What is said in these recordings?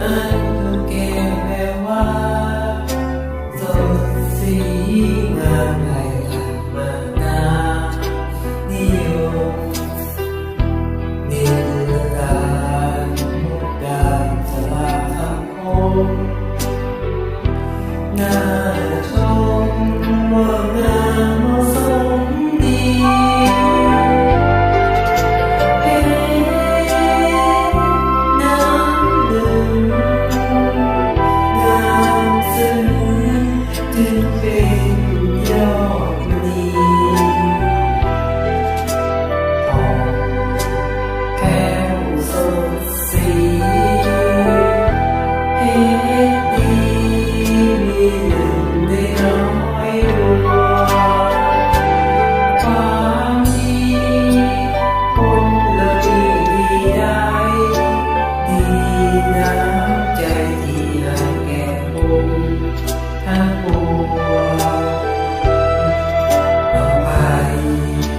ອັນແກ່ແວວວາ ສົດສີງາມໄຫຼຫຼາກມາກນາ ນິຍົມ ນິລະການ ມຸກດາສະຫຼາຄຳຄົມ ໜ້າຊົມວ່າງາມເໝາະສົມດີ ເພນ້ຳດຶງ ງາມສະເໜີ ຈຶ່ງເປັນຍອດມະນີ ອອກແພ້ວສົດ ສີ ເຮັດດີມີເງິນໄດ້ນ້ອຍຫຼວງ ຄວາມດີຜົນລະມີດີໄດ້ ດີນ້ຳໃຈທີ່ໃຫ້ແກ່ຄົນທັງປວງ ອະໄພ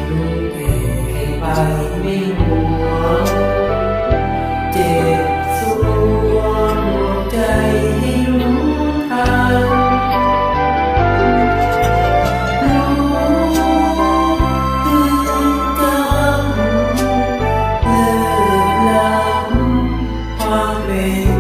ລຸແກ່ໃຫ້ໄປເມັນຫົວ ເຈັບສວງຫົວໃຈໃຫ້ຮູ້ທັນ ຮູ້ຕື່ນກຳເລີດລ້ຳ ຄວາມເປັນ